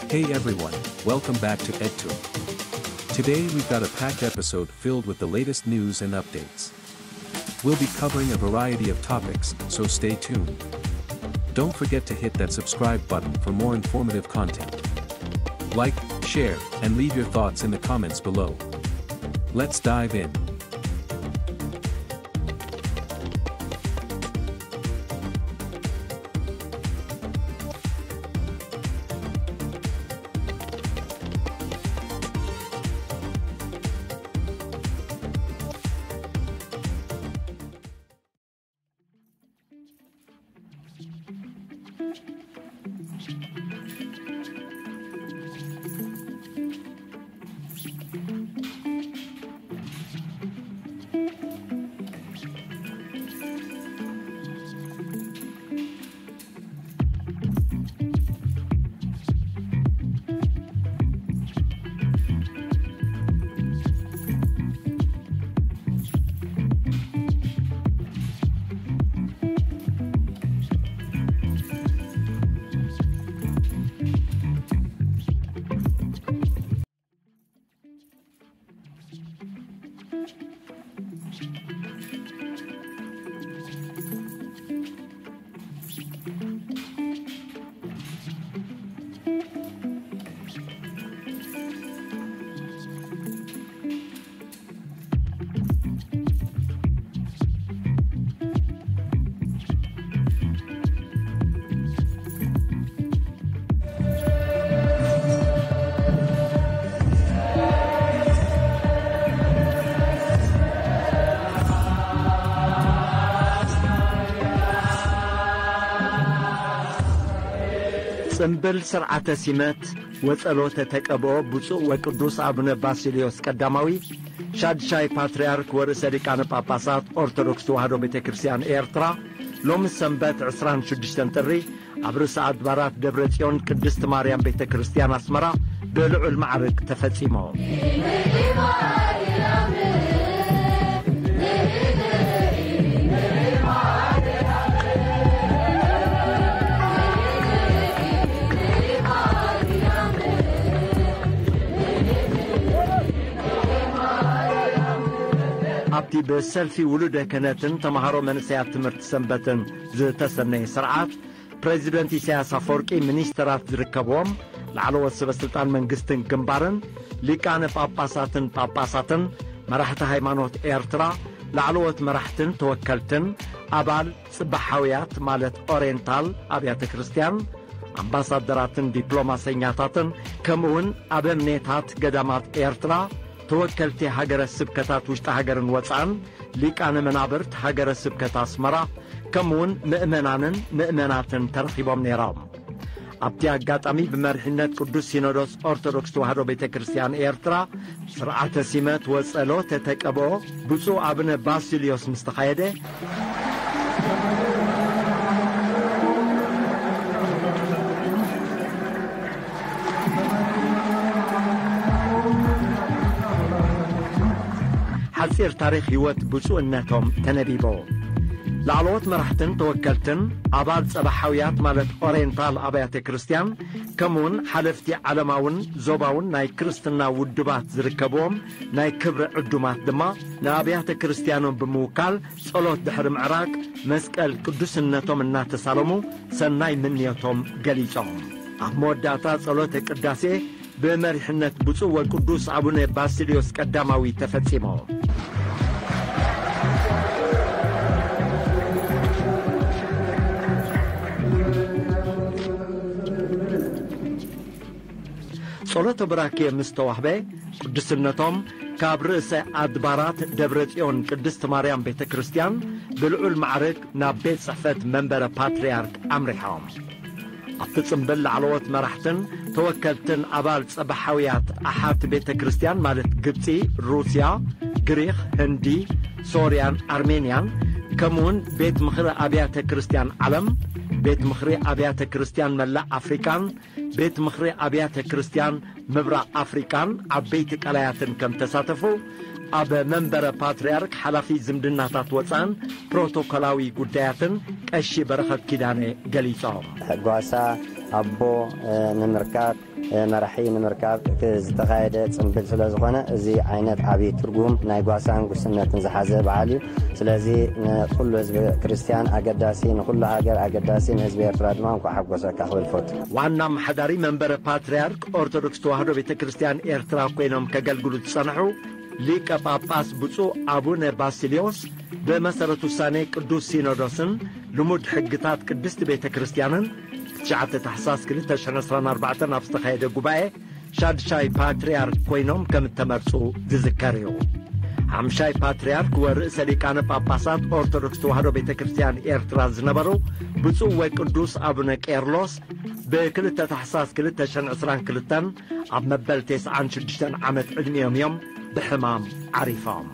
Hey everyone, welcome back to EdTube. Today we've got a packed episode filled with the latest news and updates. We'll be covering a variety of topics, so stay tuned. Don't forget to hit that subscribe button for more informative content. Like, share, and leave your thoughts in the comments below. Let's dive in. ጽምብል ስርዓተ ሲመት ወጸሎተ ተቀብኦ ብፁዕ ወቅዱስ ኣቡነ ባሲልዮስ ቀዳማዊ ሻድሻይ ፓትርያርክ ወርእሰ ሊቃነ ጳጳሳት ኦርቶዶክስ ተዋህዶ ቤተ ክርስቲያን ኤርትራ ሎሚ ሰንበት ዕስራን ሽዱሽተን ጥሪ ኣብ ርእሰ ኣድባራት ደብረ ጽዮን ቅድስት ማርያም ቤተ ክርስቲያን ኣስመራ ብልዑል ማዕርግ ተፈጺሙ። ኣብቲ ብሰልፊ ውሉደ ክህነትን ተምሃሮ መንእሰያት ትምህርቲ ሰንበትን ዝተሰነየ ስርዓት፣ ፕሬዚደንት ኢሳያስ ኣፈወርቂ፣ ሚኒስተራት ዝርከብዎም ላዕለዎት ሰበ ስልጣን መንግስትን ግንባርን፣ ሊቃነ ጳጳሳትን ጳጳሳትን፣ መራሕቲ ሃይማኖት ኤርትራ፣ ላዕለዎት መራሕትን ተወከልትን፣ ኣባል ጽባሓውያት ማለት ኦሬንታል ኣብያተ ክርስቲያን፣ ኣምባሳደራትን ዲፕሎማሰኛታትን፣ ከምኡውን ኣበምኔታት ገዳማት ኤርትራ፣ ተወከልቲ ሃገረ ስብከታት ውሽጢ ሃገርን ወጻእን፣ ሊቃነ መናብርት ሃገረ ስብከት ኣስመራ፣ ከምኡውን ምእመናንን ምእመናትን ተረኺቦም ነይሮም። ኣብቲ ኣጋጣሚ ብመሪሕነት ቅዱስ ሲኖዶስ ኦርቶዶክስ ተዋህዶ ቤተ ክርስቲያን ኤርትራ ስርዓተ ሲመት ወጸሎተ ተቀብኦ ብፁዕ ኣቡነ ባሲልዮስ ምስ ተኻየደ፣ ሓጺር ታሪኽ ህይወት ብፁዕነቶም ተነቢቡ። ላዕለዎት መራሕትን ተወከልትን ኣባል ጸባሓውያት ማለት ኦሬንታል ኣብያተ ክርስቲያን ከምኡውን ሓለፍቲ ዓለማውን ዞባውን ናይ ክርስትና ውድባት ዝርከብዎም ናይ ክብሪ ዕዱማት ድማ ንኣብያተ ክርስቲያኖም ብምውካል ጸሎት ድሕሪ ምዕራግ መስቀል ቅዱስነቶም እናተሳለሙ ሰናይ ምንዮቶም ገሊጾም። ኣብ መወዳእታ ጸሎተ ቅዳሴ ብመሪሕነት ብፁዕ ወቅዱስ ኣቡነ ባሲልዮስ ቀዳማዊ ተፈጺሙ። ጸሎተ ቡራኬ ምስ ተዋህበ፣ ቅዱስነቶም ካብ ርእሰ ኣድባራት ደብረ ጽዮን ቅድስት ማርያም ቤተ ክርስቲያን ብልዑል ማዕርግ ናብ ቤት ጽሕፈት መንበረ ፓትርያርክ ኣምሪሖም። ኣብቲ ጽምብል ላዕለዎት መራሕትን ተወከልትን ኣባል ጸባሓውያት ኣሓት ቤተ ክርስቲያን ማለት ግብጺ፣ ሩስያ፣ ግሪኽ፣ ህንዲ፣ ሶርያን ኣርሜንያን ከምኡውን ቤት ምኽሪ ኣብያተ ክርስቲያን ዓለም፣ ቤት ምኽሪ ኣብያተ ክርስቲያን መላእ ኣፍሪቃን ቤት ምኽሪ ኣብያተ ክርስቲያን ምብራቕ ኣፍሪቃን ዓበይቲ ቀላያትን ከም ተሳተፉ፣ ኣብ መንበረ ፓትርያርክ ሓላፊ ዝምድናታት ወፃእን ፕሮቶኮላዊ ጉዳያትን ቀሺ በረኸት ኪዳነ ገሊጾም። ጓሳ ኣቦ፣ እ፣ ንምርካብ፣ እ፣ መራሒ ንምርካብ ክ-፣ ዝተኻየደ ጽምብል ስለ ዝኾነ፣ እዚ ዓይነት ዓብዪ ትርጉም ናይ ጓሳን ጉስነትን ዝሓዘ በዓል እዩ። ስለዚ ንኹሉ ህዝቢ ክርስቲያን ኣገዳሲ፣ ንኹሉ ሃገር ኣገዳሲ፣ ንህዝቢ ኤርትራ ድማ እንኳዕ ሓጎሰካ ክብል ፈቱ። ዋና ኣመሓዳሪ መንበረ ፓትርያርክ ኦርቶዶክስ ተዋህዶ ቤተ ክርስቲያን ኤርትራ ኮይኖም ከገልግሉ ዝጸንሑ ሊቀ ጳጳስ ብፁዕ ኣቡነ ባሲልዮስ፣ ብመሰረት ውሳኔ ቅዱስ ሲኖዶስን ልሙድ ሕግታት ቅድስቲ ቤተ ክርስቲያንን፣ ትሽዓተ ታሕሳስ ክልተ ሽሕን ዕስራን ኣርባዕተን ኣብ ዝተኻየደ ጉባኤ ሻድሻይ ፓትርያርክ ኮይኖም ከም እተመርጹ ዝዝከር እዩ። ሓምሻይ ፓትርያርክ ወርእሰ ሊቃነ ጳጳሳት ኦርቶዶክስ ተዋህዶ ቤተ ክርስቲያን ኤርትራ ዝነበሩ ብፁዕ ወቅዱስ ኣቡነ ቄርሎስ፣ ብክልተ ታሕሳስ ክልተ ሽሕን ዕስራን ክልተን ኣብ መበል ተስዓን ሽዱሽተን ዓመት ዕድሚኦም እዮም ብሕማም ዓሪፎም።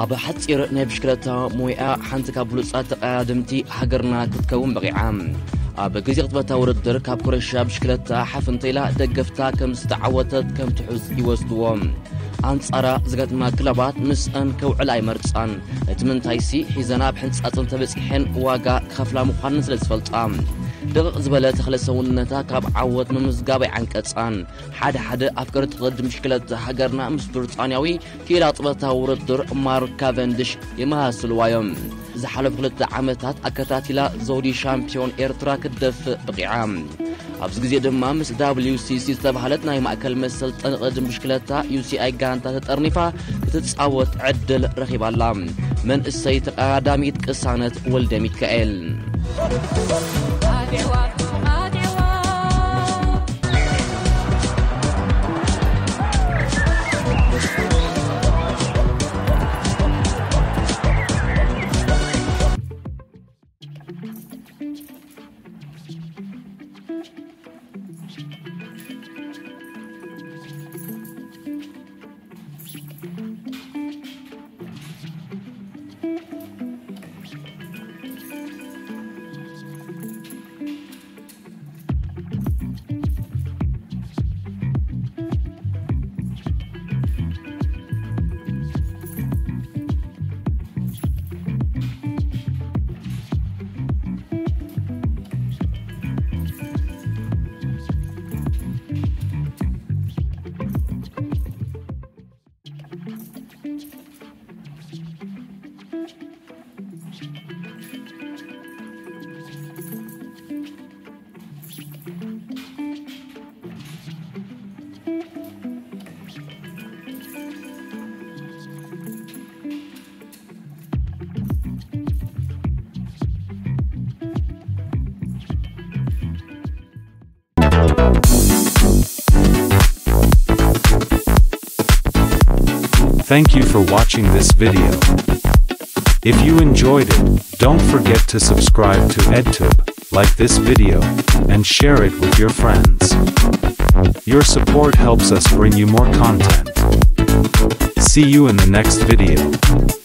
ኣብ ሓጺር ናይ ብሽክለታ ሞያ ሓንቲ ካብ ብሉጻት ተቐዳደምቲ ሃገርና ክትከውን በቒዓ። ኣብ ግዜ ቅጽበታዊ ውድድር ካብ ኩረሻ ብሽክለታ ሓፍ እንተኢላ ደገፍታ ከም ዝተዓወተት ከም ትሑዝ ይወስድዎ። ኣንጻራ ዝገጥማ ክለባት ምስአን ከውዕል ኣይመርጻን። እቲ ምንታይሲ ሒዘን ኣብ ሕንጻጽ እንተበጺሐን ዋጋ ክኸፍላ ምዃነን ስለ ዝፈልጣ፣ ድቕቕ ዝበለ ተኽለ ሰውነታ ካብ ዓወት ምምዝጋብ ኣይዓንቀጻን። ሓደ ሓደ ኣፍቀርቲ ቅድድም ብሽክለታ ሃገርና ምስ ብሪጣንያዊ ክኢላ ቅጽበታዊ ውድድር ማርክ ካቨንድሽ የመሳስልዋ እዮም። ዝሓለፉ ክልተ ዓመታት ኣከታቲላ ዘውዲ ሻምፒዮን ኤርትራ ክትደፍእ በቒዓ። ኣብዚ ግዜ ድማ ምስ ደብሊው ሲ ሲ ዝተባህለት ናይ ማእከል መሰልጠኒ ቅድድም ብሽክለታ ዩ ሲ ኣይ ጋንታ ተጠርኒፋ ክትጻወት ዕድል ረኺባ ኣላ። መንእሰይ ተቐዳዳሚት ቅሳነት ወልደ ሚካኤል። Thank you for watching this video. If you enjoyed it, don't forget to subscribe to EdTube, like this video, and share it with your friends. Your support helps us bring you more content. See you in the next video.